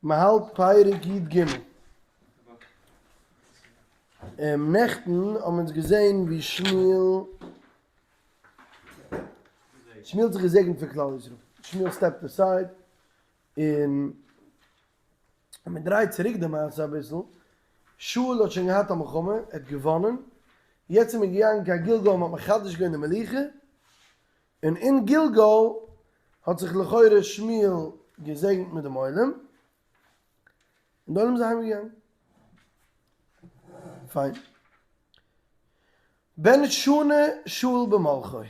מ'האלט פרק י ג. נעכטן האבן אונז געזען ווי שמואל שמואל האט זיך געזעגנט פון כלל ישראל, שמואל stepped aside, און מען דרייט צוריק די מעשה אביסל, שאול האט שוין געהאט א מלחמה, ער האט געוואנען, יעצט איז מען געגאנגען קיין גלגל און מען האט מחדש געווען די מלוכה, און אין גלגל האט זיך לכאורה שמואל געזעגנט מיט דעם עולם, און די עולם איז אהיים געגאנגען. פיין. בן שנה שאול במלכו,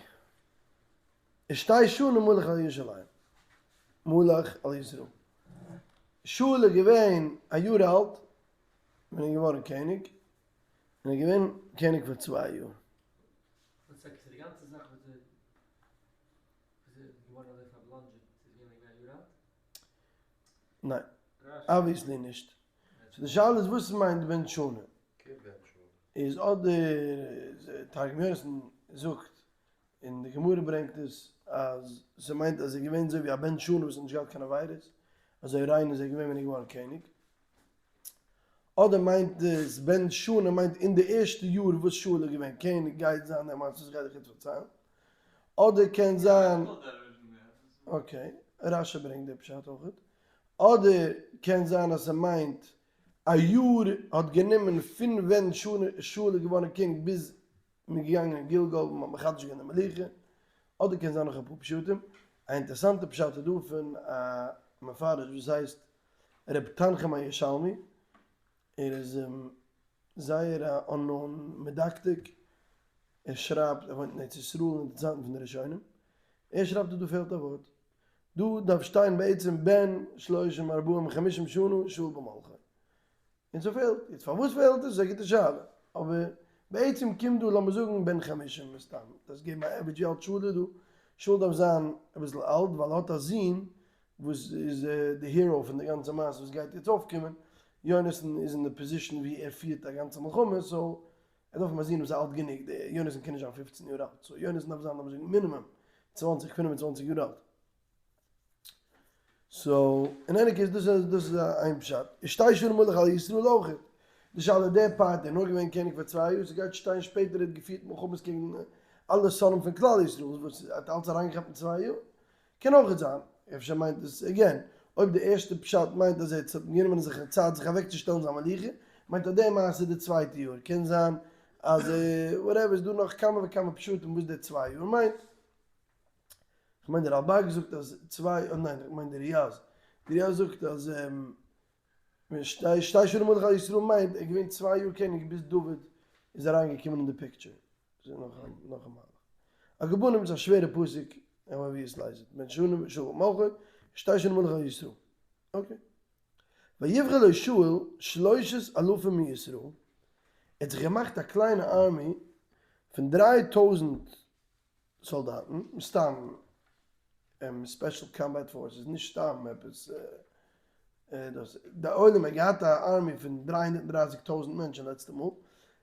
ושתי שנה מלך על ירושלים, מלך על ישראל. שאול איז געווען א יאר אלט ווען ער איז געווארן קעניג, און ער איז געווען קעניג פאר צוויי יאר. וואס טאקע ס'איז די גאנצע זאך וואס די וואס איז געווארן אזוי פארבלאנדזשעט איז געווען ווען א יאר אלט? ניין, obviously נישט. so די שאלה איז וואס מיינט בן שנה? איז אדער תרגום יונתן זאגט און די גמרא ברענגט עס אז ס'מיינט אז ער איז געווען אזוי ווי א בן שנה וואס האט נישט געהאט קיין עבירות, אזוי ריין איז ער געווען ווען ער איז געווארן קעניג. אדער מיינט עס בן שנה מיינט אין די ערשטע יאר וואס שאול איז געווען קעניג גייט זיין די מעשה וואס איך גיי דיך יעצט פארציילן, אדער קען זיין, okay, רשי ברענגט די פשט אויכעט, אדער קען זיין אז ס'מיינט א יאר האט גענומען פון ווען שאול איז געווארן קעניג ביז מ'איז געגאנגען אין גלגל און מ'האט מחדש געווען די מלוכה, אדער קען זיין נאך אפאר פשטים, א אינטערסאנטע פשט איז דא פון א מפרש וואס הייסט ר' תנחום הירושלמי, ער איז זייער א unknown מדקדק, ער שרייבט, ער וואוינט אין ארץ ישראל אין די צייטן פון די ראשונים, ער שרייבט אז דא פעלט א ווארט, דא דארף שטיין בעצם בן שלושים ארבעים חמישים שנה שאול במלכו, און ס'פעלט, יעצט פארוואס פעלט עס איז א גוטע שאלה, אבער בעצם קומט דא לאמיר זאגן בן חמישים מסתם, דארפסט געבן א average ווי אלט שאול איז דא, שאול דארף זיין אביסל אלט ווייל ער האט א זון וואס איז די hero פון די גאנצע מעשה וואס גייט יעצט אויפקומען, יונתן איז אין די position ווי ער פירט א גאנצע מלחמה, so ער דארף האבן א זון וואס איז אלט גענוג, די יונתן קען נישט זיין פופצן יאר אלט, so יונתן דארף זיין לאמיר זאגן מינימום צוואנציג פינף און צוואנציג יאר אלט. so אין any case דאס איז דאס איז איין פשט. ושתי שנים מלך על ישראל אויכעט. די שאלה דער part ער איז נאר געווען קעניג פאר צוויי יאר, ס'גייט שטיין שפעטער ער האט געפירט מלחמות קעגן אלע שונאים פון כלל ישראל וואס האט אלץ אריינגעכאפט אין צוויי יאר. קען אויכעט זיין. אפשר מיינט עס again אויב די ערשטע פשט מיינט אז ער האט ס'האט גענומען זיך צייט זיך אוועקצושטעלן זיין מלוכה, מיינט אז די מעשה איז די צווייטע יאר. קען זיין אז whatever איז דא נאך כמה וכמה פשטים וואס די צוויי יאר מיינט. כ'מיין דער רלבג זאגט אז צוויי, אה ניין, כ'מיין דער ריאז, דער ריאז זאגט אז שתי שתי שנים מלך על ישראל מיינט ער איז געווען צוויי יאר קעניג ביז דוד איז אריין געקומען אין די picture. ס'איז נאך א נאך א מהלך. על כל פנים איז א שווערע פסוק, אבער ווי עס לייזט בן שנה שאול מלכו, שתי שנים מלך על ישראל. okay. ויבחר לו שאול שלושת אלפים מישראל, ער האט זיך געמאכט א קליינע army פון דריי טויזנט סאלדאטן, מסתם special combat forces, נישט סתם עפעס דאס, די עולם האט געהאט א army פון 330 טויזנט מענטשן לעצטע מאל, ער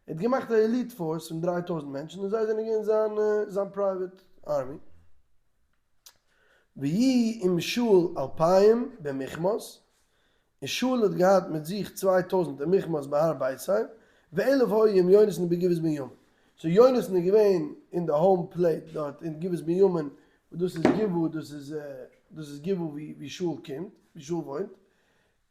האט געמאכט א elite force פון 3000 מענטשן און זיי זענען געווען זיין זיין private army. ויהי עם שאול אלפיים במכמש, און שאול האט געהאט מיט זיך צוויי טויזנט אין מכמש בהר בית אל, ואלף היו עם יונתן בגבעת בנימין. so יונתן איז געווען אין די home plate דארט אין גבעת בנימין, וואס דאס איז גבעה, דאס איז דאס איז גבעה ווי שאול קומט, ווי שאול וואוינט,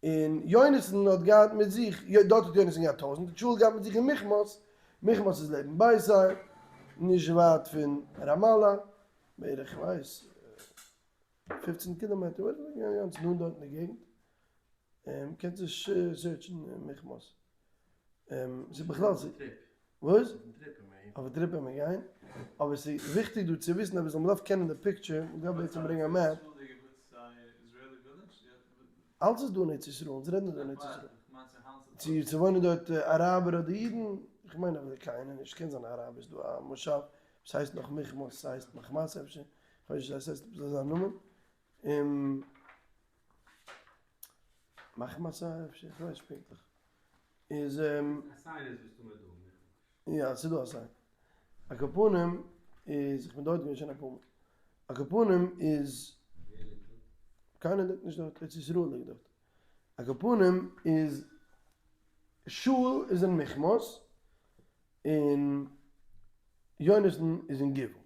און יונתן האט געהאט מיט זיך, דארט האט יונתן געהאט טויזנט, האט שאול געהאט מיט זיך אין מכמש, מכמש איז לעבן בית אל, נישט ווייט פון רמאללה, בערך כ'ווייס. פופצן קילאמעטער, גאנץ נאנט דארט אין די געגנט, קענסט עס search ן מכמש, ס'איז בכלל וואס? אויף א trip ווען מיר גייען, אבער ס'איז וויכטיג דא צו וויסן אביסל, מ'דארף קענען די picture, מ'דארף בעצם ברענגען א map. אלץ איז דא אין ארץ ישראל, אונז רעדן דא אין ארץ ישראל. צו ס'וואוינען דארט אראבער אדער אידן, איך מיין אז קיינער נישט, קען זיין אראבער איז דא א מושב וואס הייסט נאך מכמש, ס'הייסט מחמס אפשר. כ'ווייס נישט ווי עס הייסט אזא נאמען, און מחמסה אפשר, כ'ווייס נישט פונקטליך, איז. א sign איז מסתמא דא, מחמש. יא, ס'איז דא א sign. על כל פנים איז, איך בין דארט געווען שוין אפאר מאל. על כל פנים איז. קיינער ליגט נישט דארט, ארץ ישראל ליגט דארט. על כל פנים איז שאול איז אין מכמש און יונתן איז אין גבעה.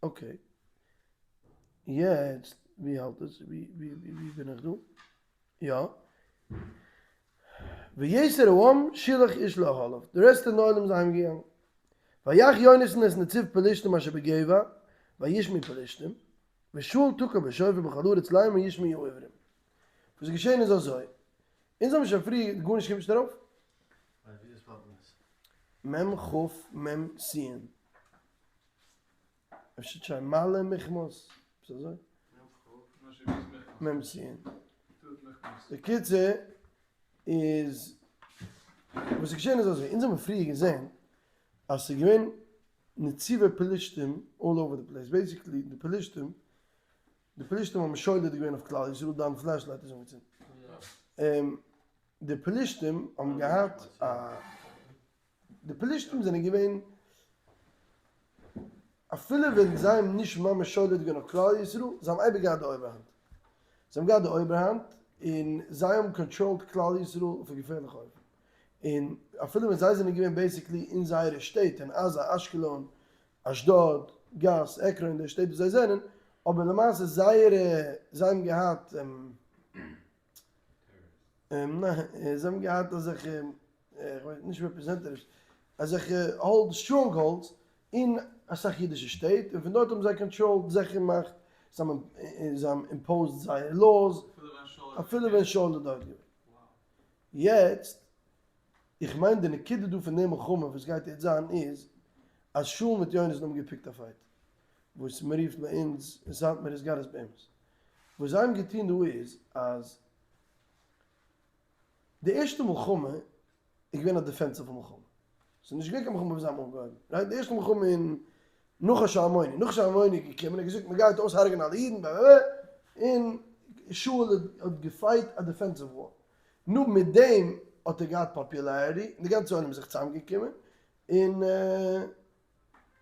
Okay. יעצט ווי האלט עס? ווי בין איך דא? יא. ויתר העם שילח איש לאהליו, די רעסט פון די עולם איז אהיים געגאנגען. ויך יונתן את נציב פלשתים אשר בגבע, וישמעו פלשתים, ושאול תקע בשופר בכל הארץ לאמר ישמעו העברים. וואס איז געשען איז אזוי, אונז האבן שוין פריער, גארנישט קומט נישט ארויף? מ ח מ ס. אפשר שוין מעלה מכמוס, עפעס אזוי? מ ס. בקיצור איז וואס איז געשען איז אזוי, אונז האבן פריער געזען אז ס'איז געווען נציבי פלישתים all over the place, basically די פלישתים, די פלישתים האבן שולט געווען אויף כלל ישראל, דיין flashlight איז אנגעצינדן. די פלישתים האבן געהאט א. די פלישתים זענען געווען, אפילו ווען זיי האבן נישט ממש שולט געווען אויף כלל ישראל, זיי האבן אייביג געהאט די אויבערהאנט. זיי האבן געהאט די אויבערהאנט און זיי האבן controlled כלל ישראל אויף א געפערליכע אופן. און אפילו ווען זיי זענען געווען basically אין זייערע שטעט, אין עזה, אשקלון, אשדוד, גת, עקרון, די שטעט וואס זיי זענען, אבער למעשה זייערע, זיי האבן געהאט, ניין, זיי האבן געהאט אזעלכע, כ'ווייס נישט representatives, אזעלכע hold strongholds אין אסאך אידישע שטעט, און פון דארט האבן זיי controlled זיכער געמאכט, זיי האבן imposed זייער laws, אפילו ווען שאול איז דארט געווען. יעצט, איך מיין די נקודה דא פון די מלחמה וואס גייט יעצט זיין איז, אז שאול מיט יונתן האבן געפיקט א fight, וואס מ'רופט ביי אונז אין סאטמאר איז גארעס בהמות. וואס זיי האבן געטון דא איז אז די ערשטע מלחמה איז געווען א defensive מלחמה, ס'איז נישט געווען קיין מלחמה וואס זיי האבן אנגעהויבן, right? די ערשטע מלחמה אין נחש העמוני, נחש העמוני איז געקומען און געזאגט מ'גייט אויסהרג'ענען אלע אידן בלה בלה, און שאול האט געפייט א defensive war, נו מיט דעם האט ער געהאט popularity און די גאנצע עולם איז זיך צוזאמגעקומען און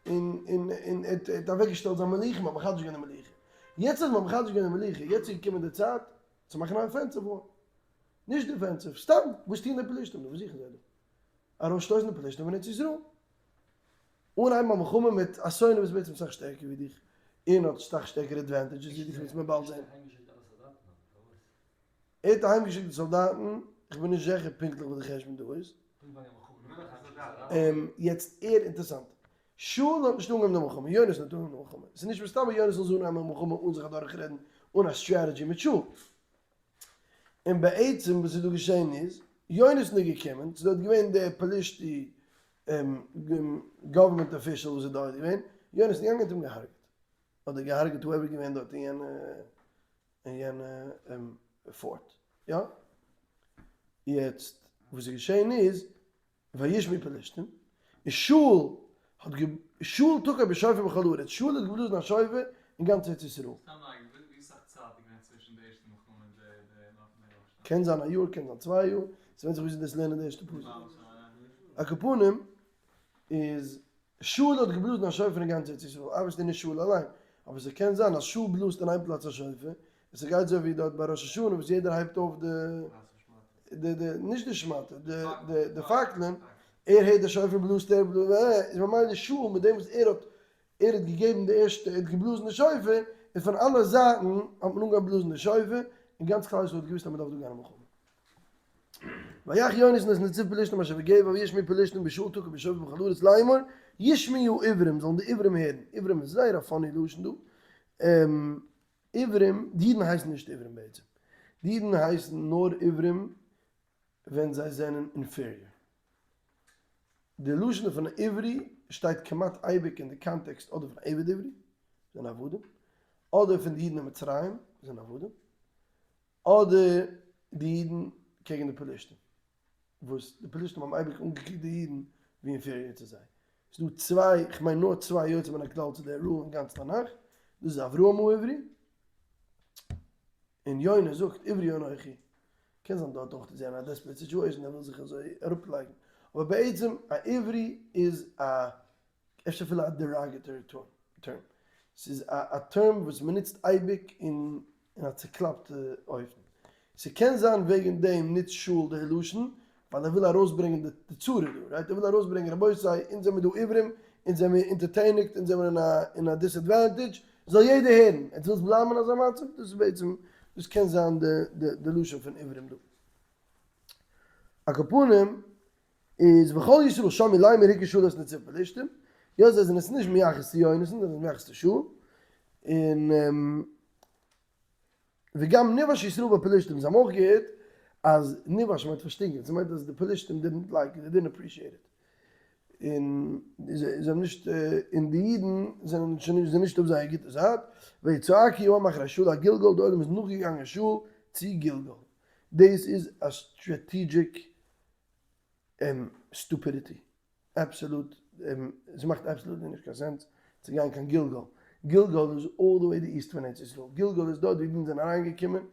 און און און ער האט אוועקגעשטעלט זיין מלוכה, מ'האט מחדש געווען די מלוכה. יעצט אז מ'האט מחדש געווען די מלוכה, יעצט איז געקומען די צייט צו מאכן א offensive war. נישט defensive, סתם, וואס טוען די פלישתים דא? וואס זוכן זיי דא? ארויסשטויסן די פלישתים פון ארץ ישראל. אנהייבן א מלחמה מיט א שונא וואס איז בעצם סאך שטערקער ווי דיך, און האט סאך שטערקערע advantages ווי דיך, וועסט מיר באלד זען. ער האט אהיימגעשיקט די סאלדאטן, איך בין נישט זיכער פונקטליך וואס די חשבון דא איז. יעצט ער, אינטערעסאנט, שאול האט נישט אנגעהויבן די מלחמה, יונתן האט אנגעהויבן די מלחמה, עס איז נישט מסתבר יונתן זאל אנהייבן א מלחמה אן זיך אדורכרעדן אן א strategy מיט שאול. און בעצם וואס איז דא געשען איז, יונתן איז געקומען, ס'איז דארט געווען דער פלישתי government official וואס איז דארט געווען, יונתן איז געגאנגען און האט אים געהארגעט, אדער געהארגעט whoever איז געווען דארט אין יענע אין יענע fort, יא? יעצט וואס איז געשען איז, וישמעו פלשתים, און שאול האט גע שאול תקע בשופר בכל הארץ, שאול האט געבלאזן א שופר אין גאנץ ארץ ישראל. סתם נייגער, ווי סאך צייט איז געווען צווישן די ערשטע מלחמה און די די נאכן אויפשטאנד? קען זיין א יאר, קען זיין 2 יאר, ס'ווענדט זיך וויאזוי דאס לערנען די ערשטע פסוק. על כל פנים איז שאול האט געבלאזן א שופר אין גאנץ ארץ ישראל, obviously נישט שאול אליין, אבער ס'קען זיין אז שאול בלאזט אין איין פלאץ א שופר, און ס'גייט אזוי ווי דארט ביי ראש השנה וואס יעדער הייבט אויף די די די נישט די שמאטע די די די פאקלען, ער הערט די שופר בלאזט ער איז ממילא שאול מיט דעם וואס ער האט ער האט געגעבן די ערשטע ער האט געבלאזן די שופר, און פון אלע זייטן האט מען אנגעהויבן בלאזן די שופר, און גאנץ כלל ישראל האט געוואוסט אז מ'דארף דא גיין אין מלחמה. ויך יונתן את נציב פלשתים אשר בגבע וישמעו פלשתים ושאול תקע בשופר בכל הארץ לאמור ישמעו העברים זאלן די עברים הערן, עברים איז זייער א funny לשון דא, עברים, די אידן הייסן נישט עברים בעצם, די אידן הייסן נאר עברים ווען זיי זענען inferior. די לשון פון עברי שטייט כמעט אייביג אין די קאנטעקסט אדער פון עבד עברי, זענען עבדים, אדער פון די אידן אין מצרים, זענען עבדים, אדער די אידן קעגן די פלישתים, וואס די פלישתים האבן אייביג אנגעקוקט די אידן ווי inferior צו זיי. ס'איז דא צוויי, כ'מיין נאר צוויי יוצא מן הכלל צו די rule אין גאנץ תנך, דאס איז אברהם העברי, און יונה זאגט עברי אנכי, קען זיין דארט אויך איז ער אין א desperate situation ער וויל זיך אזוי אראפלייגן, אבער בעצם א עברי איז א אפשר אפילו א derogatory term, ס'איז א term וואס מ'נוצט אייביג אין. אין א צוקלאפטע אופן. ס'קען זיין וועגן דעם נוצט שאול די לשון, ווייל ער וויל ארויסברענגען די צרה דא, right? ער וויל ארויסברענגען רבותי, אונז זעמיר דא עברים, אונז זעמיר אונטערטעניגט, אונז זעמיר אין א disadvantage, זאל יעדער הערן, עטס ווילסט בלייבן אין אזא מצב? דאס איז בעצם, דאס קען זיין די לשון פון עברים דא. על כל פנים, איז וכל ישראל שמעו לאמר הכה שאול את נציב פלשתים, יא זיי זענען עס נישט מייחס צו יונתן, זיי זענען עס מייחס צו שאול, און וגם נבאש ישראל בפלשתים, זיי האבן אויך געהערט אז נבאש מיינט פארשטינקען, ס'מיינט אז די פלשתים didn't like it, they didn't appreciate it, און זיי האבן נישט, און די אידן זענען שוין נישט, זענען נישט אויף זייער גוטע זייט, ויצעקו העם אחרי שאול עד גלגל, די עולם איז נאכגעגאנגען שאול צו גלגל, דאס איז א strategic stupidity, absolute, ס'מאכט absolutely נישט קיין sense צו גיין קיין גלגל, גלגל איז all the way די east פון ארץ ישראל, גלגל איז דארט ווי אידן זענען אריינגעקומען,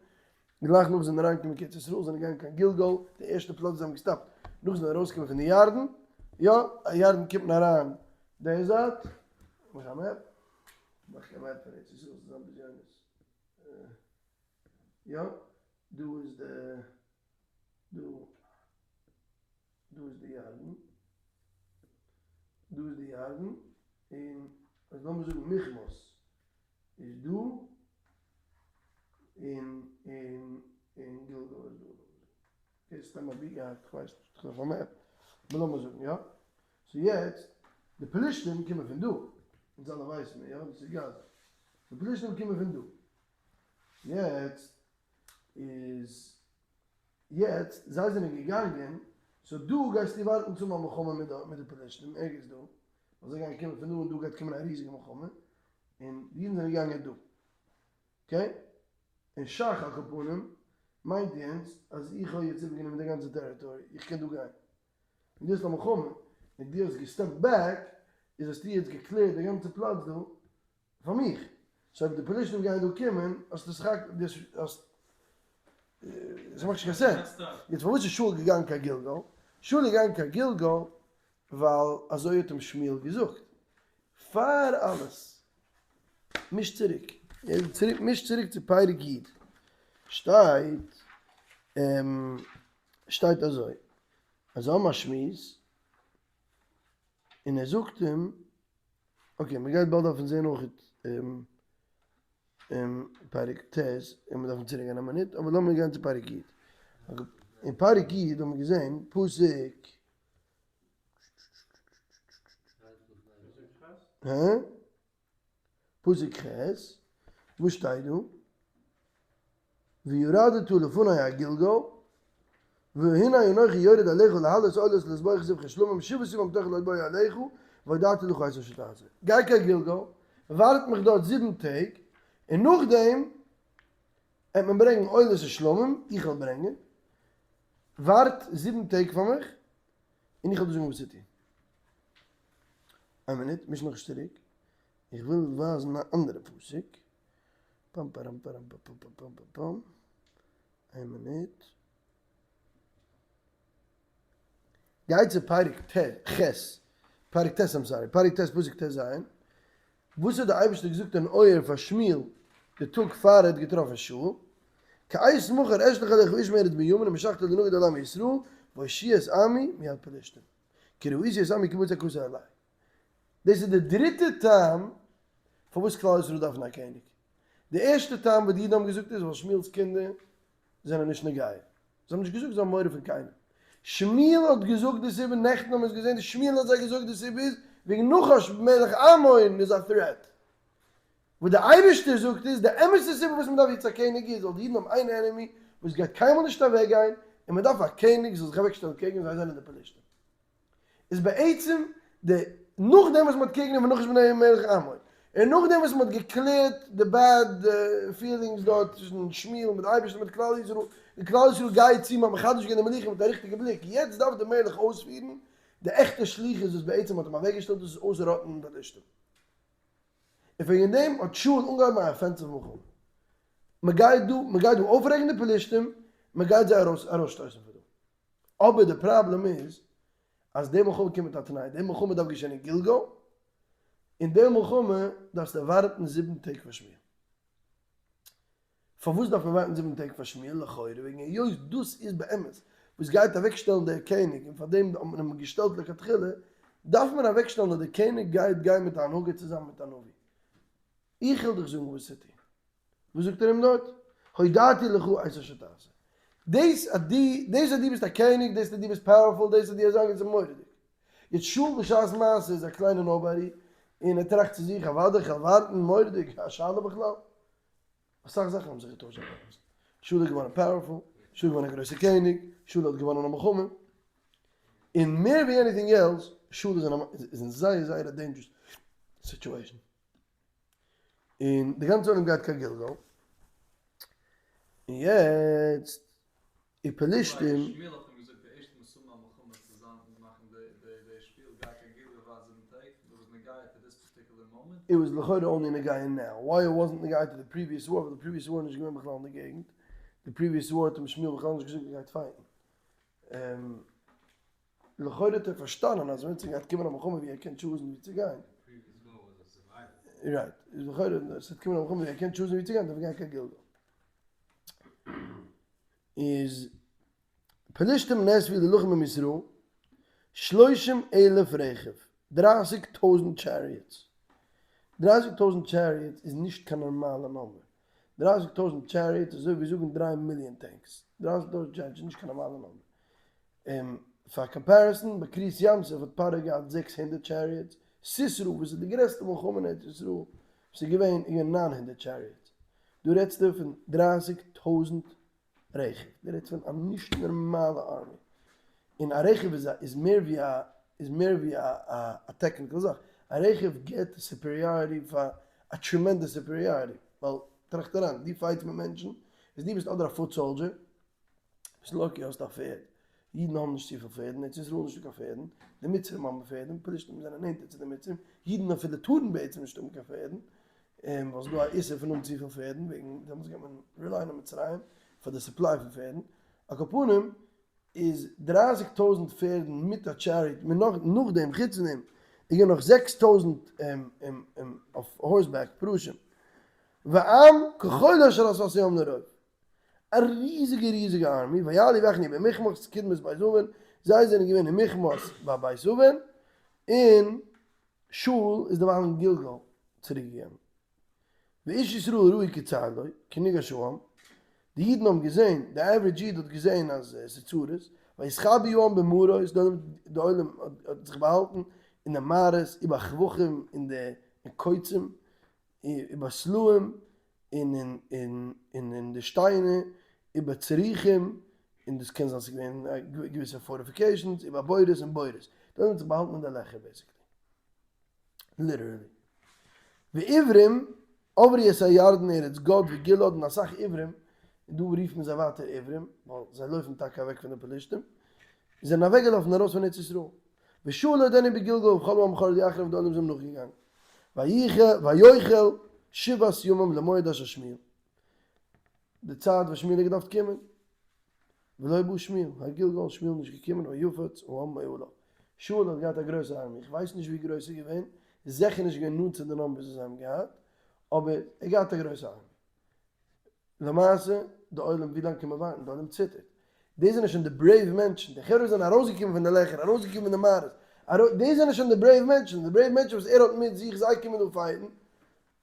גלייך נאך זענען אריינגעקומען קיין ארץ ישראל זענען געגאנגען קיין גלגל, די ערשטע פלאץ ווי זיי האבן געסטאפט נאך זענען ארויסגעקומען פון די ירדן, יא, א ירדן קומט מען אריין די זייט, מאך א map, מאך קיין map פון ארץ ישראל ס'איז א בזיונות, יא, דא איז די, דא. דא איז די ירדן, דא איז די ירדן, און אז לאמיר זאגן מיכמאס איז דא, און און און גלגל איז דא, okay סתם אבי געהאט, כ'ווייס נישט, כ'דארף א map, אבער לאמיר זאגן יא, so יעצט, די פלישתים קומען פון דא, אונז אלע ווייסן מיר יא, דאס איז גאזא, די פלישתים קומען פון דא, יעצט איז יעצט, זיי זענען געגאנגען, so דא גייסטו ווארטן צו האבן א מלחמה מיט די פלשתים, ערגעץ דא, ווייל זיי גייען קומען פון דא און דא גייט קומען א ריזיגע מלחמה, און די אידן זענען געגאנגען דא. okay? און שך על כל פנים, מיינט יענץ אז איך האב יעצט איבערגענומען די גאנצע territory, איך קען דא גיין. און דו האסט א מלחמה, און דו האסט געסטעפט back, איז האסטו יעצט געקלערט די גאנצע פלאץ דא, פאר מיך. so אויב די פלשתים גייען דא קומען, האסטו סך הכל, דו האסט, עס מאכט נישט קיין sense. יעצט פארוואס איז שאול געגאנגען קיין גלגל? שאול איז געגאנגען קיין גלגל ווייל אזוי האט אים שמואל געזאגט. פאר אלעס, מיש צוריק, צוריק, מיש צוריק צו פרק י', שטייט, שטייט אזוי, אז זיי האבן א שמועס, און ער זאגט אים, okay, מען גייט באלד דארפן זעהן אויך פרק ט', און מיר דארפן צוריק גיין א מינוט, אבער לאמיר גיין צו פרק י'. אין פרק י' האבן מיר געזעהן פסוק הא? פסוק ח', וואס שטייט דא? וירדת לפני הגלגל, והנה אנכי יורד אליך להעלות עולות ולזבוח זבחי שלמים שבעת ימים תאכל לא באו אליך, והודעתי לך את אשר תעשה. גיי קיין גלגל, ווארט מיך דארט זיבן טעג, און נאכדעם וועט מען ברענגען עולות און שלמים, איך וועל ברענגען, ווארט זיבן טעג פאר מיך, און איך וועל דיר זאגן וואס צו טון. איין מינוט, מיש נאכנישט צוריק, איך וויל ווייזן א אנדערע פסוק. פאם פאראם פאראם פאם פאם פאם פאם פאם. איין מינוט. גיי צו פרק ט ח, פרק ט' I'm sorry, פרק ט' פסוק ט"ז, וואס האט דער אייבערשטער געזאגט אין אויער פאר שמואל די טאג פאר ער האט געטראפן שאול, כעת מחר אשלח אליך איש מארץ בנימין ומשחתו לנגד על עמי ישראל והושיע את עמי מיד פלשתים, כי ראיתי את עמי כי בצעקתו אלי. דאס איז די דריטע טעם פארוואס כלל ישראל דארפן א קעניג. די ערשטע טעם וואס די אידן האבן געזאגט איז ווייל שמואל'ס קינדער זענען נישט נוגע. זיי האבן נישט געזאגט זיי האבן מורא פון קיינעם. שמואל האט געזאגט די סיבה, נעכטן האבן מיר עס געזען, שמואל האט זיי געזאגט די סיבה איז וועגן נחש מלך עמון איז א threat. וואס דער אייבערשטער זאגט איז, די אמת'ע סיבה וואס מען דארף יעצט א קעניג איז ווייל די אידן האבן איין enemy וואס גייט קיינמאל נישט אוועקגיין, און מען דארף א קעניג זאל זיך אוועקשטעלן קעגן זיי זענען די פלשתים. איז בעצם די נאכדעם וואס מען האט קעגן נחש בני מלך עמון, און נאכדעם וואס מען האט געקלערט די bad feelings דארט צווישן שמואל מיט די אייבערשטער מיט כלל ישראל, און כלל ישראל גייט צו מען האט מחדש געווען די מלוכה מיט א ריכטיגע בליק, יעצט דארף די מלך אויספירן די עכטע שליחות וואס בעצם מען האט אים אוועקגעשטעלט דאס איז אויסראטן די פלשתים. און וועגן דעם האט שאול אנגעהויבן א offensive מלחמה, מען גייט דא מען גייט דא אויפרעגן די פלשתים, מען גייט זיי ארויס ארויסשטויסן פון דא. אבער די פראבלעם איז אז די מלחמה קומט מיט א תנאי, די מלחמה דארף געשען אין גלגל, און די מלחמה דארפסטו ווארטן זיבן טעג פאר שמואל. פארוואס דארף מען ווארטן זיבן טעג פאר שמואל? לכאורה וועגן היות דאס איז באמת וואס גייט אוועקשטעלן דער קעניג און פאר דעם האט מען אים געשטעלט לכתחילה, דארף מען אוועקשטעלן אז דער קעניג גייט גיין מיט א הנהגה צוזאמען מיט א נביא. איך וועל דיך זאגן וואס צו טון. וואס זאגט ער אים דארט? הודעתי לך את אשר תעשה. דאס אז דו, דאס אז דו ביסט א קעניג, דאס אז דו ביסט powerful, דאס אז דו האסט זאגן איז מורא'דיג. יעצט שאול בשעת מעשה איז א קליינע nobody, און ער טראכט צו זיך, אוודאי כ'וועל ווארטן, מורא'דיג, א שאלה בכלל? אסאך זאכן האבן זיך געטוישט זייט דעמאלטס. שאול איז געווארן powerful, שאול איז געווארן א גרויסער קעניג, שאול האט געוואנען א מלחמה, און מער ווי anything else, שאול איז אין זייער זייער א dangerous situation. און די גאנצע עולם גייט קיין גלגל, און יעצט איז פלישתים. שמואל האט אים געזאגט די ערשטע מסומה א מלחמה צו זיין און מאכן די שפיל גיי קיין גלגל ווארט זיבן טעג, דאס איז נוגע to this particular moment. It was לכאורה only נוגע now, why it wasn't נוגע to the previous war, ווייל די previous war איז נישט געווען בכלל אין די געגנט, די previous war האט אים שמואל בכלל נישט געזאגט ער גייט fight ן. לכאורה האט ער פארשטאנען אז ווען ס'גייט קומען א מלחמה ווי ער קען choose ן ווי צו גיין. Right, איז לכאורה ס'וועט קומען א מלחמה ווי ער קען choose ן ווי צו גיין דארף ער גיין קיין גלגל. איז פלישתים נאספו להלחם עם ישראל שלושים אלף רכב, 30,000 chariots. 30,000 chariots איז נישט קיין נארמאלע number. 30,000 chariots איז אזוי ווי זאגן 3 מיליאן tanks. 30,000 chariots איז נישט קיין נארמאלע number. פאר comparison, ביי קריעת ים סוף האט פרעה געהאט 600 chariots, סיסרא וואס איז די גרעסטע מלחמה אין ארץ ישראל וואס איז געווען, איז געווען 900 chariots. דא רעדסטו פון 30,000 רכב, דו רעדסט פון א נישט נארמאלע army. און א רכב איז א איז מער ווי א איז מער ווי א א technical זאך. א רכב גיבט superiority פאר א tremendous superiority. ווייל טראכט אריין, דו fight סט מיט מענטשן, איז דו ביסט אדער א foot soldier, ביסט lucky האסט א פערד, אידן האבן נישט צופיל פערדן, ארץ ישראל איז נישטא קיין פערדן, די מצרים האבן פערדן, פלישתים זענען נענטער צו די מצרים, אידן אפילו טארן בעצם נישט האבן קיין פערדן, ווייל ס'איז דא א איסור פון האבן צופיל פערדן, וועגן דעמאלטס גייט מען rely ען אויף מצרים פאר די supply פון פערדן, על כל פנים איז 30,000 פערדן מיט א chariot, מיט נאך נאכדעם חוץ פון דעם איז געווען נאך 6,000 אויף horseback פרושים, ועם כחול אשר עשת הים לרוב. א ריזיגע ריזיגע army, ויעלו ויחנו במכמש קדמת בית און, זיי זענען געווען אין מכמש ביי בית און, און שאול איז דערווייל אין גלגל צוריק געגאנגען. ואיש ישראל ראו כי צר לו, כי נגש העם, די אידן האבן געזען, די average איד האט געזען אז עס איז צרות, ויתחבאו העם במערות, די עולם האט זיך באהאלטן אין די מערות, ובחוחים, אין די קוצים, ובסלעים, און אין די שטיינער, ובצריחים, און דאס קען זיין ס'איז געווען געוויסע fortifications, ובבורות און בורות. דארט האט זיך באהאלטן אין די לעכער basically. Literally. ועברים עברו את הירדן ארץ גד וגלעד און אסאך עברים, און דא רופט מען זיי ווייטער עברים, ווייל זיי לויפן טאקע אוועק פון די פלישתים, זענען אוועקגעלאפן ארויס פון ארץ ישראל. ושאול עודנו בגלגל וכל העם חרדו אחריו די עולם זענען נאכגעגאנגען. ויחל שבעת ימים למועד אשר שמואל. די צייט וואס שמואל האט געדארפט קומען. ולא בא שמואל הגלגל, שמואל איז נישט געקומען, ויפץ העם מעליו. שאול האט געהאט א גרויסע army, איך ווייס נישט ווי גרויס ס'איז געווען, איז זיכער נישט געווען נאנט צו די numbers וואס זיי האבן געהאט, אבער ער האט געהאט א גרויסע army. למעשה, די עולם, ווי לאנג קען מען ווארטן? די עולם ציטערט. די זענען שוין די brave מענטשן, די חברה זענען ארויסגעקומען פון די לעכער, ארויסגעקומען פון די מערות, די זענען שוין די brave מענטשן, די brave מענטשן וואס ער האט מיט זיך, זיי קומען דא fight ן,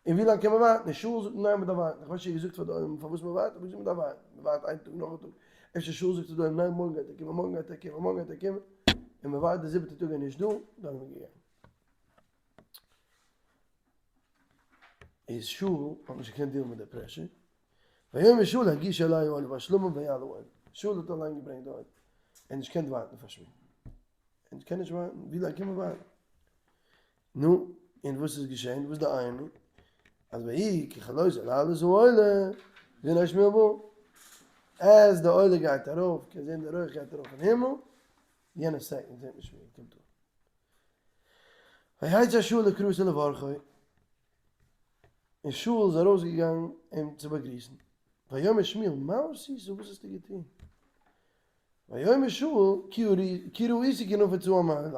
און ווי לאנג קען מען ווארטן? און שאול זאגט ניין מען דארף ווארטן, איך ווייס נישט ער האט געזאגט פאר די עולם פארוואס מען ווארט, אבער געזאגט מען דארף ווארטן, מען ווארט איין טאג נאך א טאג, אפשר שאול זאגט צו די עולם ניין מארגן גייט ער קומען, מארגן גייט ער קומען, מארגן גייט ער קומען, און מען ווארט די זיבעטע טאג ער איז נישט דא, דאן איז מען געגאנגען. איז שאול האט נישט געקענט deal ן מיט די pressure, ויאמר שאול הגישו אלי העולה והשלמים ויעל העולה, שאול האט אליין געברענגט די עולה, ער האט נישט געקענט ווארטן פאר שמואל, ער קען נישט ווארטן, ווי לאנג קען מען ווארטן? נו, און וואס איז געשען? וואס איז די irony? אז ויהי ככלותו להעלות העולה, והנה שמואל בא. אז די עולה גייט ארויף, קען זען די רויך גייט ארויף אין הימל, יענע second זעט מען שמואל קומט אן. ויצא שאול לקראתו לברכו, און שאול איז ארויסגעגאנגען אים צו באגריסן. ויאמר שמואל, מה עשית, וואס האסטו געטון? ויאמר שאול, כי ראיתי כי נפץ העם מעלי.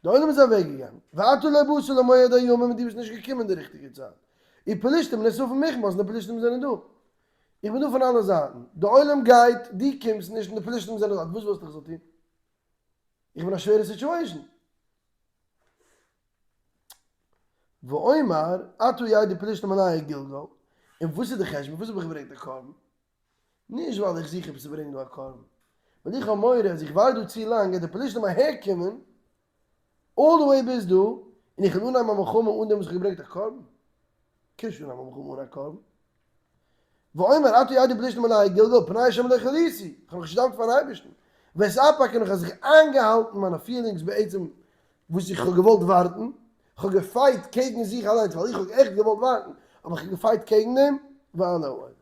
די עולם איז אוועק געגאנגען, ואתה לא באת למועד הימים און דו ביסט נישט געקומען די ריכטיגע צייט. ופלשתים נאספים מיכמש, און די פלשתים זענען דא. איך בין דא פון אלע זייטן. די עולם גייט, דו קומסט נישט און די פלשתים זענען דארט, וואס ווילסטו איך זאל טון? איך בין א שווערע situation. ואומר, עתה ידעו פלשתים עלי הגלגל, און וואס איז די חשבון, וואס האב איך געברענגט די קרבן? נישט ווייל איך זוך עפעס צו ברענגען דא א קרבן, ווייל איך האב מורא אז איך ווארט דא צו לאנג גייט די פלשתים אהער קומען all the way ביז דא, און איך וועל אנהייבן א מלחמה אן דעם וואס איך האב געברענגט א קרבן. קען נישט אנהייבן א מלחמה אן א קרבן. ואומר עתה ידעו פלשתים עלי הגלגל, פני השם לא כליתי, איך האב מיך נישט געדאנקט פארן אייבערשטן, ואתאפק און איך האב זיך איינגעהאלטן מיינע feelings בעצם וואס איך האב געוואלט ווארטן, איך האב געפייט קעגן זיך אליינס ווייל איך האב עכט געוואלט ווארטן, אבער איך האב געפייט קעגן דעם, ואעלה העולה.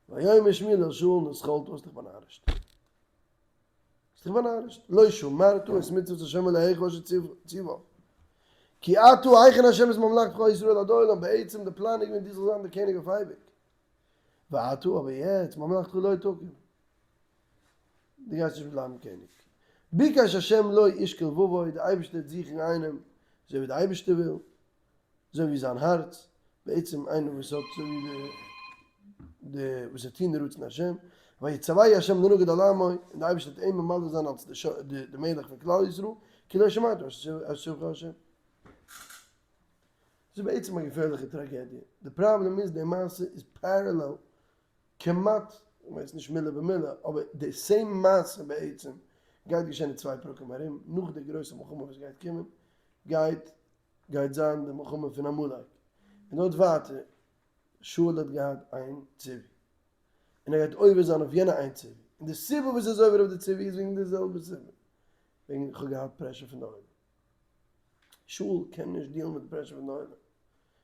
ויאמר שמואל אל שאול נסכלת האסט דיך באנארישט. האסט דיך באנארישט. לא שמרת את מצוות השם אלהיך אשר ציווך. כי עתה הכין השם את ממלכתך על ישראל עד עולם, בעצם די פלאן איז געווען דו זאלסט זיין דער קעניג אויף אייביג. ועתה אבער יעצט ממלכתך לא תקום. דו גייסט נישט בלייבן קעניג. ביקש השם לו איש כלבבו, דער אייבערשטער וועט זוכן איינעם אזוי ווי דער אייבערשטער וויל, אזוי ווי זיין הארץ, בעצם איינער וואס האט אזוי ווי די די וואס זיי טוען די רצון השם, ויצוהו השם לנגיד על עמו, און דער אייבערשטער וועט אים ממלא זיין אלס די די מלך פון כלל ישראל, כי לא שמעת אשר ציווך השם. דאס איז בעצם א געפערליכע טראגעדיע, די פראבלעם איז די מעשה איז parallel כמעט, איך ווייס נישט מילה במילה, אבער די same מעשה בעצם גייט געשען אין צוויי פרקים ארום, נאך די גרויסע מלחמה וואס גייט קומען, גייט גייט זיין די מלחמה פון עמלק, און דארט ווייטער, שאול האט געהאט איין ציווי, און ער גייט עובר זיין אויף יענע איין ציווי, און די סיבה וואס ער איז עובר אויף די ציווי איז וועגן די זעלבע סיבה, וועגן איך האב געהאט pressure פון די עולם. שאול קען נישט דיעלן מיט די pressure פון די עולם.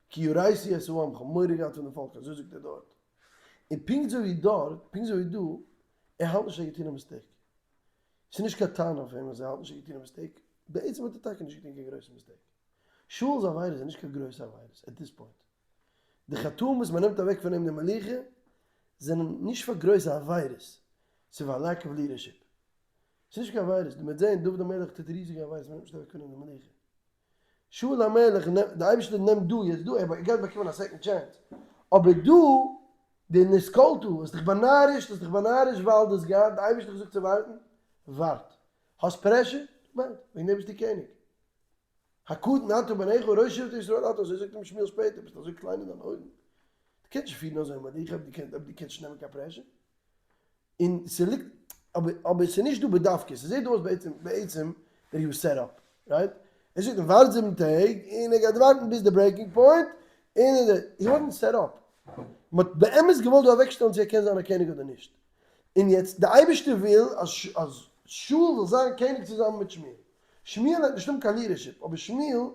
כי יראתי את העם, כ'האב מורא געהאט פון די פאלק, אזוי זאגט ער דארט. און פונקט אזוי ווי דארט, פונקט אזוי ווי דא, ער האלט נישט אז ער האט געטון א mistake. ס'איז נישט קיין טענה אויף אים אז ער האלט נישט ער האט געטון א mistake, בעצם האט ער טאקע נישט געטון קיין גרויסע mistake. שאול'ס עבירות זענען נישט קיין גרויסע עבירות at this point. די חטאים וואס מ'נעמט אוועק פון אים די מלוכה זענען נישט פאר גרויסע עבירות, ס'איז פאר lack of leadership. ס'איז נישט קיין עבירות, מ'וועט זען דוד המלך טוט ריזיגע עבירות מ'נעמט נישט אוועק פון אים די מלוכה. שאול המלך נעמט, די אייבערשטער נעמט דא, יעצט דא, ער גייט באקומען א second chance, אבער דא, די נסכלת, האסט דיך באנארישט, האסט דיך באנארישט ווייל דו האסט געהאט, די אייבערשטער האט געזאגט צו ווארטן, ווארט. האסט pressure? ווארט, וועגן דעם ביסטו קעניג. הקטן אתה בעיניך וראש שבטי ישראל אתה, אזוי זאגט אים שמואל שפעטער, ביסט אזוי קליין אין דיינע אויגן, דו קענסט נישט פירן אזוי מלוכה אויב דו קענסט נישט נעמען קיין pressure. און ס'ליגט, אבער אבער ס'איז נישט דא בדווקא, ס'זעט אויס בעצם בעצם that he was set up, right? ער זאגט אים ווארט זיבן טעג, און ער גייט ווארטן ביז די breaking point, און he wasn't set up. מ'האט באמת געוואלט דא אוועקשטעלן צו ער קען זיין א קעניג אדער נישט. און יעצט די אייבערשטער וויל אז אז שאול זאל זיין קעניג צוזאמען מיט שמואל. שמואל העט נישט האבן קיין leadership, אבער שמואל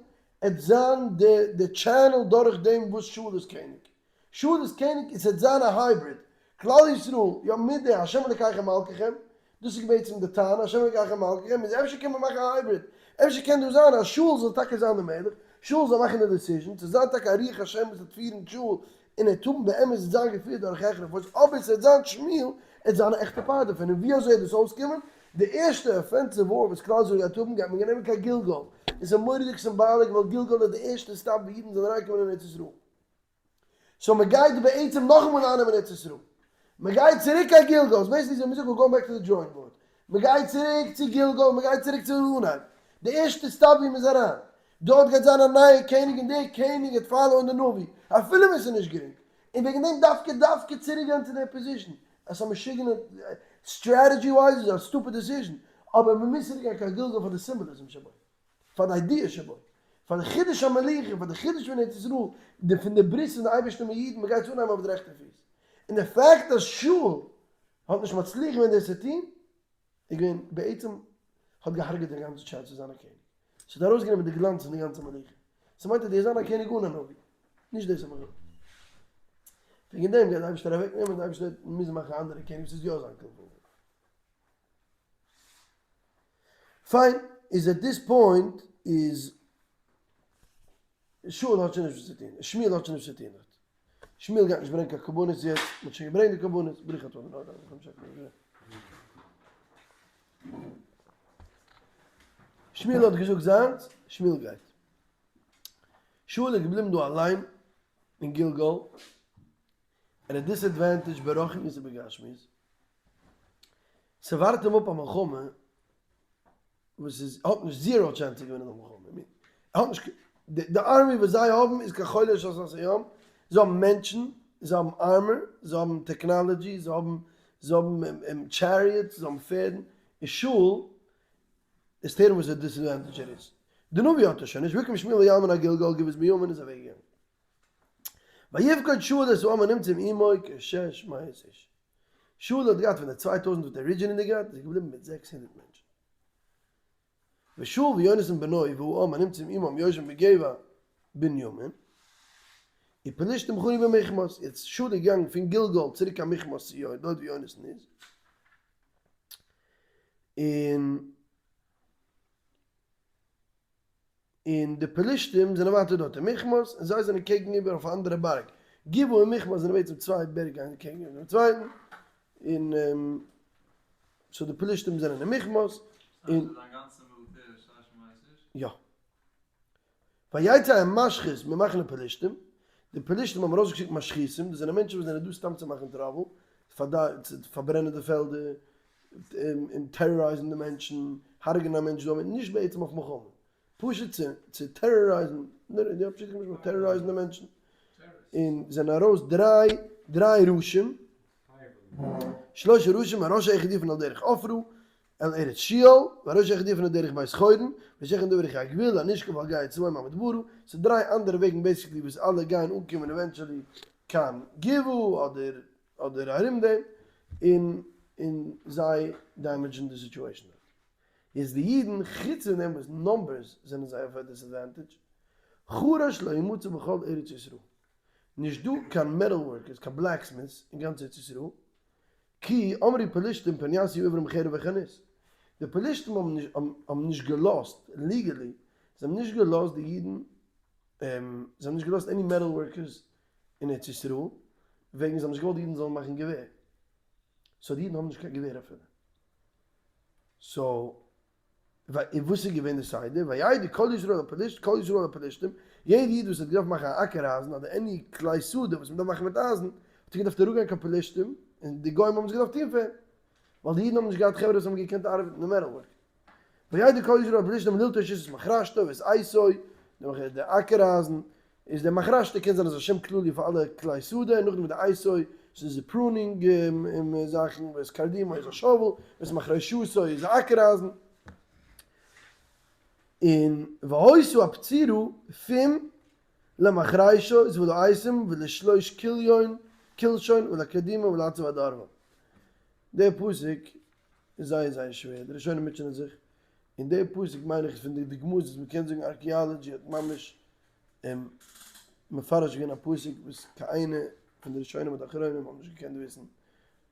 העט זיין די די channel דורך דעם וואס שאול איז קעניג. שאול איז קעניג און ס'וועט זיין א hybrid, כלל ישראל, יא מיט די השם אלקיכם מלככם, דאס איז בעצם די טענה, השם אלקיכם מלככם, איז אפשר קען מען מאכן א hybrid, אפשר קען דא זיין אז שאול זאל טאקע זיין די מלך, שאול זאל מאכן די decision, ס'זאל זיין טאקע א רוח השם וואס וועט פירן שאול, און ער וועט האבן באמת זיין געפירט דורך העכערע force, אבער ס'וועט זיין שמואל עט זיין א עכטע part דערפון, און ווי אזוי וועט דאס אויסקומען? די ערשטע offensive war וואס כלל ישראל גייט האבן גייט מען גענומען קיין גלגל, און ס'איז מורא'דיג symbolic ווייל גלגל איז די ערשטע stop ווי אידן זענען אריינגעקומען אין ארץ ישראל. so מען גייט בעצם נאכאמאל אייננעמען ארץ ישראל, מען גייט צוריק קיין גלגל, ס'איז basically אזוי מ'זאגט we're going back to the drawing board, מען גייט צוריק צו גלגל, מען גייט צוריק צו אנהייב, די ערשטע stop ווי מען איז אריין, דארט גייט זיין א נייע קעניג און דער קעניג גייט פאלאוען די נביא, אפילו ווען ס'איז נישט גרינג, און וועגן דעם דווקא דווקא צוריק גיין צו דער position, עס איז א משוגענע, strategy wise איז א stupid decision, אבער מען מוז צוריק גיין קיין גלגל פאר די symbolism שבו. פאר די idea שבו, פאר די חידוש המלוכה, פאר די חידוש פון ארץ ישראל, די פון די ברית פון די אייבערשטער מיט אידן, מען גייט עס אנהייבן אויף די רעכטע פיס. און די פאקט אז שאול האט נישט מצליח געווען דאס צו טון, איז געווען בעצם האט געהארגעט די גאנצע chance צו זיין א קעניג. ס'האט ארויסגענומען די גלאנץ פון די גאנצע מלוכה. ס'מיינט אז דו זיין א קעניג אן א נביא. נישט דאס האב איך געוואלט. וועגן דעם גייט די אייבערשטער אוועקנעמען, די אייבערשטער וועט מוזן מאכן א אנדערע קעניג וואס איז יא זיין כלבו. פיין, איז at this point איז שאול האט שוין נישט וואס צו טון, שמואל האט שוין נישט וואס צו טון דארט, שמואל גייט נישט ברענגען קיין קרבנות יעצט, מען האט שוין געברענגט די קרבנות, ברוך אתה אדוני אלהינו מלך העולם. שמואל האט געזאגט זיינס, שמואל גייט. שאול איז געבליבן דא אליין אין גלגל, ער האט disadvantage ברוחניות ובגשמיות, ס'ווארט אים אפ א מלחמה וואס איז האט נישט zero chance צו געווינען די מלחמה, ער האט נישט די army וואס זיי האבן איז כחול אשר על שפת הים, זיי האבן מענטשן, זיי האבן armor, זיי האבן technology, זיי האבן זיי האבן chariots, זיי האבן פערדן, און שאול איז הערן וואס די disadvantage ער איז. די נביא האט ער שוין נישט, ויקם שמואל ויעל מן הגלגל גבעת בנימין איז אוועק געגאנגען. ויפקוד שאול את העם הנמצאים עמו כשש מאות איש. שאול האט געהאט פון די 2000 וואס ער originally געהאט איז ער געבליבן מיט 600 מענטשן. ושאול ויונתן בנו והעם הנמצאים עמם יושבים בגבע בנימין. ופלשתים חנו במכמש. יעצט שאול איז געגאנגען פון גלגל צוריק קיין מכמש צו דארט ווי יונתן איז. און און די פלישתים זענען ווייטער דארט אין מכמש, און זיי זענען קעגן איבער אויף א אנדערע בארג. גבעה און מכמש זענען בעצם צוויי בערג איינער קעגן איבער דעם צווייטן, און so די פלישתים זענען אין מכמש, און. יא. ויצא המשחית ממחנה פלישתים, די פלישתים האבן ארויסגעשיקט משחיתים, דאס זענען מענטשן וואס זענען דא סתם צו מאכן trouble, צו פארברענען די פעלדער, און טעראריזן די מענטשן, הרג'נען א מענטש דא, נישט בעצם אויף מלחמה, פשוט צו טעראריזן, יא פשוט כמשמעו טעראריזן די מענטשן, און זענען ארויס דריי ראשים, שלשה ראשים, הראש האחד יפנה על דרך עפרה, אל ארץ שועל, והראש האחד יפנה דרך בית חורון, והראש האחד דרך הגבול, הנשקף על גיא צבוים המדברה, ס'איז דריי אנדערע וועגן basically וואס אלע גייען אנקומען eventually קיין גבעה אדער אדער ארום דעם, און און זיי damage ן די situation דארט. יעצט די אידן, חוץ פון דעם וואס numbers זענען זיי אויף א disadvantage, חרש לא ימצא בכל ארץ ישראל, נישט דא קיין metal workers, קיין blacksmiths אין גאנץ ארץ ישראל, כי אמרו פלשתים פן יעשו העברים חרב וחנית, די פלשתים האבן נישט האבן נישט געלאזט, legally, זיי האבן נישט געלאזט די אידן, זיי האבן נישט געלאזט any metal workers אין ארץ ישראל, וועגן זיי האבן נישט געוואלט די אידן זאלן מאכן געווער, so די אידן האבן נישט קיין געווער אפילו, so און וואס איז געווען די סדר? וידעו כל ישראל הפלשת כל ישראל הפלשתים, יעדע איד וואס האט געדארפט מאכן א אקער אייזן אדער any כלי שדה וואס מען דארף מאכן מיט אייזן, האט ער געדארפט אראפגיין קיין פלשתים, און די גוים האבן עס געדארפט טון פאר אים, ווייל די אידן האבן נישט געהאט חברה וואס האבן געקענט ארבעטן די metal work. וידעו כל ישראל הפלשתים ללטוש איש את מחרשתו ואת עתו, די אקער אייזן, איז דער מחרשתו קען זיין אז א שם כללי פאר אלע כלי שדה, און נאכדעם איז די עתו, ס'איז די pruning זאכן, ואת קרדומו איז א shovel, ואת מחרשתו איז א אקער אייזן. און והיתה הבצורה פום למחרשות ולעתים ולשלוש כליון קלשון ולקרדומה ולעצה והדרבה. דער פסוק איז זייער זייער שווער, די ראשונים מוטשענען זיך, און דער פסוק מיין איך איז פון די דוגמאות וואס מ'קען זאגן archaeology האט ממש מפרש געווען א פסוק וואס קיין איינע פון די ראשונים אדער אחרונים האבן נישט געקענט וויסן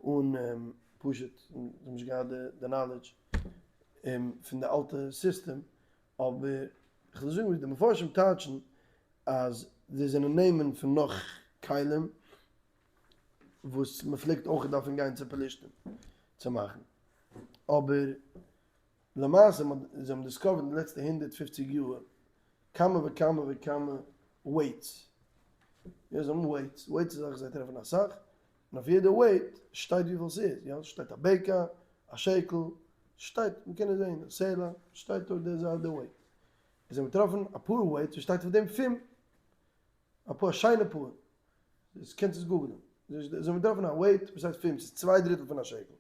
אן פשוט זיי האבן נישט געהאט די knowledge פון די אלטע סיסטעם, אבער כ'וועל זאגן ווי די מפרשים טייטשן אז זיי זענען נעמען פון נאך כלים וואס מ'פלעגט אויך דארפן גיין צו פלשתים צו מאכן, אבער למעשה זיי האבן discovered אין די לעצטע 150 יאר כמה וכמה וכמה weights, יא זיי האבן weights, weights איז א זאך זיי טרעפן אסאך, און אויף יעדע weight שטייט וויפיל ס'איז, יא ס'שטייט א בקע, א שקל, שטייט, מ'קען עס זעהן, א סלע, שטייט אויף די זייט די weight. און זיי האבן געטראפן אפאר weights וואס שטייט אויף דעם פום, אפאר, א שיינע פאר, דאס קענסט עס google ן, זיי האבן געטראפן א weight וואס הייסט פום, ס'איז צוויי דריטל פון א שקל.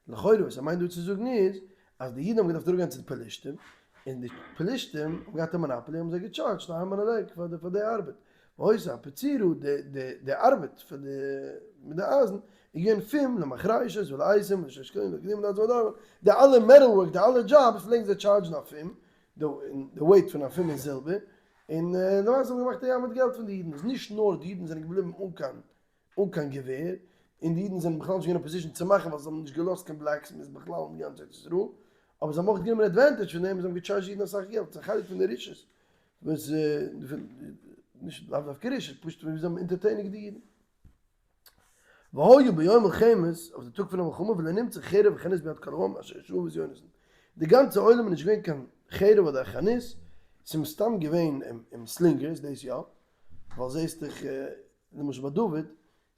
לכאורה וואס ער מיינט דא צו זאגן איז, אז די אידן האבן געדארפט אראפגיין צו די פלשתים, און די פלשתים האבן געהאט א monopoly האבן זיי געטשארדזשט א arm and a leg פאר די ארבעט. והיתה הבצורה, די ארבעט פאר די מיט די אייזן איז געווען פום למחרשות ולעתים ולשלש כליון ולקרדומה ולעצה והדרבה, די אלע metal work די אלע דזשאבס פלעגן זיי טשארדזשן א פום, די weight פון א פום אין זילבער, און למעשה האבן געמאכט א ים מיט געלט פון די אידן, איז נישט נאר די אידן זענען געבליבן אן קיין אן קיין געווער, און די אידן זענען בכלל נישט געווען אין א position צו מאכן ווייל זיי האבן נישט געלאזט קיין blacksmiths בכלל אין גאנץ ארץ ישראל, אבער זיי האבן אויך גענומען advantage פון דעם און זיי האבן געטשארדזשט אידן אסאך געלט, ס'איז א חלק פון די רשעות וואס נישט לאו דווקא רשעות, פשוט ווי זיי האבן אונטערטעניגט די אידן. והיה ביום מלחמת, אויף די טאג פון די מלחמה, ולא נמצא חרב וחנית ביד כל העם אשר שאול ואת יונתן. די גאנצע עולם איז נישט געווען קיין חרב אדער חנית, ס'איז מסתם געווען slingers דאס יא, ווייל זעהסט דאך למשל ביי דוד,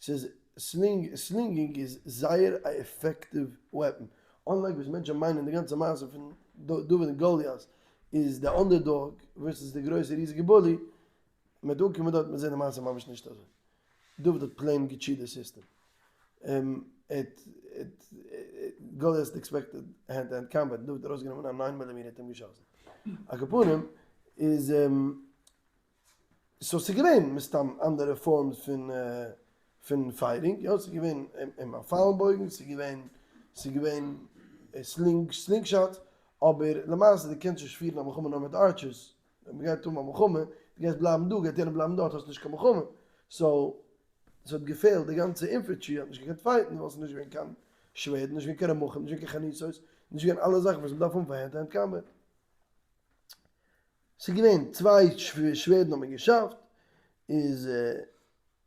ס'איז sling, slinging איז זייער א effective weapon, unlike וואס מענטשען מיינען די גאנצע מעשה פון דוד און גוליית איז די underdog versus די גרויסע ריזיגע bully, מ'וועט אנקומען דארט מ'וועט זעהן די מעשה ממש נישט אזוי, דוד האט plain גע cheat די סיסטעם, גוליית האט expected hand to hand combat, דוד האט ארויסגענומען א 9 מילימעטער האט אים געשאסן, על כל פנים איז. so ס'איז געווען מסתם אנדערע forms פון פון fighting, יא ס'איז געווען א פייל בויגן, ס'איז געווען ס'איז געווען sling slingshot, אבער למעשה דו קענסט נישט פירן א מלחמה נאר מיט archers, ווען מ'גייט האבן א מלחמה, דו גייסט בלייבן דא גייט יענער בלייבן דארט האסט נישט קיין מלחמה, so ס'האט געפעלט די גאנצע infantry האט נישט געקענט fight ן ווייל ס'איז נישט געווען קיין שווערדן, נישט געווען קיין רמחים, נישט געווען קיין חניתות, נישט געווען אלע זאכן וואס מ'דארף האבן פאר hand to hand combat. ס'איז געווען צוויי שווערדן האט מען געשאפט, איז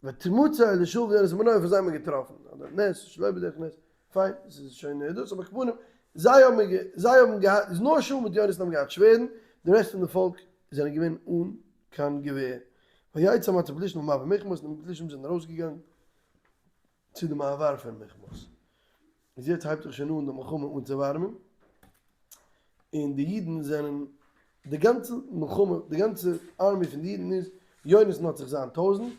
ותמצא לשאול ויונתן בנו פון זיי האט מען געטראפן, אדער נס, שלא בדרך נס, פיין, ס'איז שוין דאס, אבער כפנים, זיי האבן זיי האבן געהאט, איז נאר שאול מיט יונתן האבן געהאט שווערדן, די רעסט פון די פאלק זענען געווען אן קיין געווער. ויצא מטה פלישתים אל מעבר מכמש, און די פלישתים זענען ארויסגעגאנגען צו די מעבר פון מכמש. איז יעצט הייבט זיך שוין אן די מלחמה אנצואווארעמען, און די אידן זענען, די גאנצע מלחמה, די גאנצע army פון די אידן איז, יונתן האט זיך זיין טויזנט,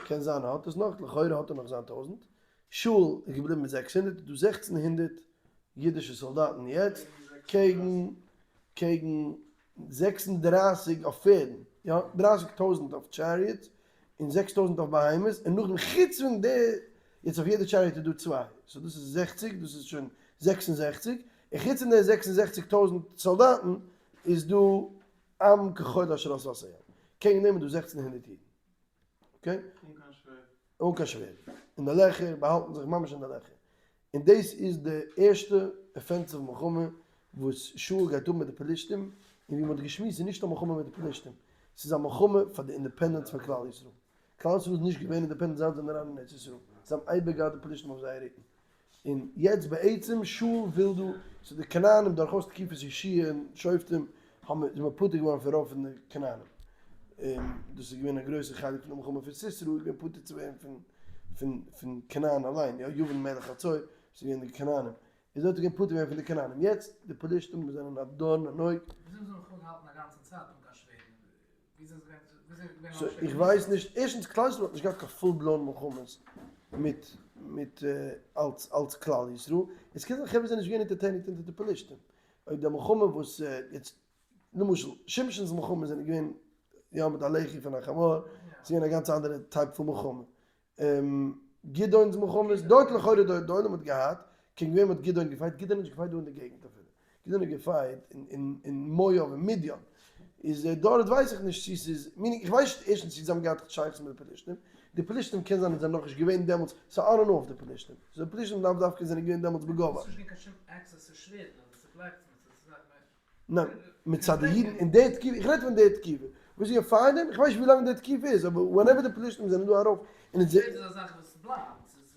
קען זיין ער האט עס נאך, לכאורה האט ער נאך זיין טויזנט, שאול איז געבליבן מיט 600, איז דא 1600 אידישע סאלדאטן יעצט, קעגן, קעגן 36 אויף פערדן, יא, 30 טויזנט אויף chariots, און 6000 אויף בהמות, און נאכדעם חוץ פון די, יעצט אויף יעדע chariot איז דא צוויי, so דאס איז 60, דאס איז שוין 66, און חוץ פון די 66 טויזנט סאלדאטן איז דא עם כחול אשר עשה הים, קעגן דעם איז דא 1600 אידן. okay? אן קיין שווערד. אן קיין שווערד. אין די לעכער, באהאלטן זיך ממש אין די לעכער. און דאס איז די ערשטע offensive מלחמה וואס שאול גייט האבן מיט די פלישתים, און ווי מען האט געשמועסט איז נישט א מלחמה מיט די פלישתים, ס'איז א מלחמה פאר די independence פון כלל ישראל. כלל ישראל איז נישט געווען independent זייט זיי זענען אריין אין ארץ ישראל, זיי האבן אייביג געהאט די פלישתים אויף זייער רוקן. און יעצט בעצם שאול וויל דא, סאו די כנענים דורכאויס תקופת יהושע און שופטים האבן איז מען פטור געווארן פון רוב פון די כנענים, און דאס איז געווען א גרויסע חלק פון די מלחמה פון סיסרא איז געווען פטור צו ווערן פון פון פון כנען אליין, יא יבין מלך חצור איז געווען די כנענים, איז דארט געווען פטור ווערן פון די כנענים, יעצט די פלישתים זענען א דארן אין אויג. וויאזוי האבן זיי מלחמה געהאלטן א גאנצע צייט אן קיין שווערדן? so איך ווייס נישט, ערשטנס כלל ישראל האט נישט געהאט קיין full blown מלחמות מיט מיט אלץ אלץ כלל ישראל, עס קען זיין חברה זענען נישט געווען אונטערטעניגט אונטער די פלישתים, אויב די מלחמה וואס יעצט למשל שמשונ'ס מלחמה זענען געווען יא מיט א לחי פון א חמור, ס'איז געווען א גאנץ אנדערע type פון מלחמה, גדעון'ס מלחמות, דארט לכאורה די די עולם האט געהאט, קעגן וועם האט גדעון גע fight? גדעון האט נישט גע fight דא אין די געגנט אפילו, גדעון האט גע fight אין אין מואב און מדין, איז דארט ווייס איך נישט צו ס'איז, meaning איך ווייס נישט ערשטנס צו זיי האבן געהאט שייכות מיט די פלישתים, די פלישתים קען זיין אז זיי זענען נאכנישט געווען דעמאלטס, so I don't know אויף די פלישתים, so די פלישתים לאו דווקא זענען געווען דעמאלטס בגובה. ס'איז נישט געווען קיין שום access צו שווערדן אדער צו blacksmiths אדער צו זאכן. ניין, מצד די אידן אין די תקופה, איך רעד פון די תקופה, וואס איז געווען פארדעם, איך ווייס נישט ווי לאנג די תקופה איז, אבער whenever די פלישתים זענען דא ארויף, און איז א זאך וואס בלייבט, ס'איז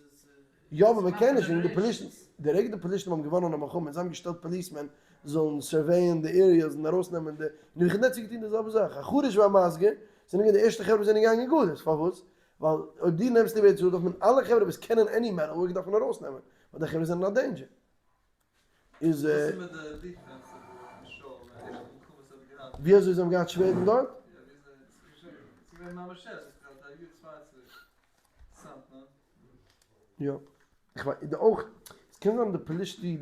יא אבער מען קען נישט, וועגן די פלישתים, די רגע די פלישתים האבן געוואנען א מלחמה און זיי האבן געשטעלט policemen זאלן survey ען די areas און ארויסנעמען די, נבוכדנצר האט געטון די זעלבע זאך, החרש והמסגר זענען געווען די ערשטע חברה וואס זענען געגאנגען אין גלות, פארוואס? ווייל אויב דו נעמסט איבער ארץ ישראל דארף מען אלע חברה וואס קענען any metal work דארף מען ארויסנעמען, ווייל די חברה זענען א danger. איז וואס איז מיט די defense פון שאול ווען ער האט מלחמות האט געהאט? ווי אזוי זיי האבן געהאט שווערדן דארט? יא ווי אזוי ס'איז געווען ממש יעצט גראדע א יאר צוויי צוריק. אינטערעסאנט ניין? יא. איך ווייס די אויך עס קען זיין די פלישתי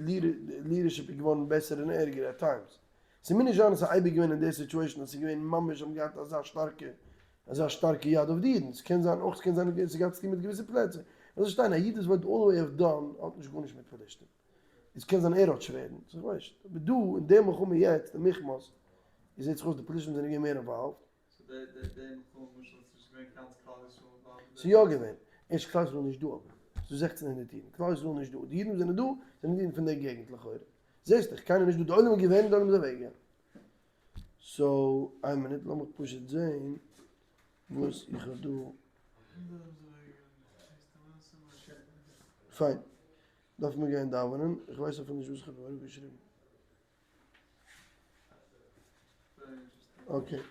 leadership איז געווארן בעסער און ערגער at times. ס'מוז נישט זיין אז ס'איז אייביג געווען אין די situation אז ס'איז געווען ממש זיי האבן געהאט אזא שטארקע אזא שטארקע יד אויף די אידן. ס'קען זיין אויך ס'קען זיין ס'האט געהאט צוטון מיט געוויסע פלעצער. לאז שטיין א איד וואס וואוינט all the way אויף דן האט נישט גארנישט מיט פלישתים. עס קען זיין ער האט שווערדן, איך ווייס נישט, אבער דא אין די מלחמה יעצט אין מכמש, איז זעט זיך אויס די פלישתים זענען געווען מער involved. so די די די מלחמה למשל איז נישט געווען גאנץ כלל ישראל involved אין ס'איז יא געווען, ערשט כלל ישראל נישט דא אבער, ס'איז דא 1600 אידן, כלל ישראל נישט דא, די אידן וואס זענען דא זענען אידן פון די געגנט לכאורה, זעסט דאך קיינער נישט דא, די עולם איז געווען און די עולם איז אוועק געגאנגען. so איין מינוט לאמיך פשוט זען וואס איך האב דא. פיין. דארף מען גיין דאווענען, איך ווייס אפילו נישט וואס איך האב אראפגעשריבן. Okay.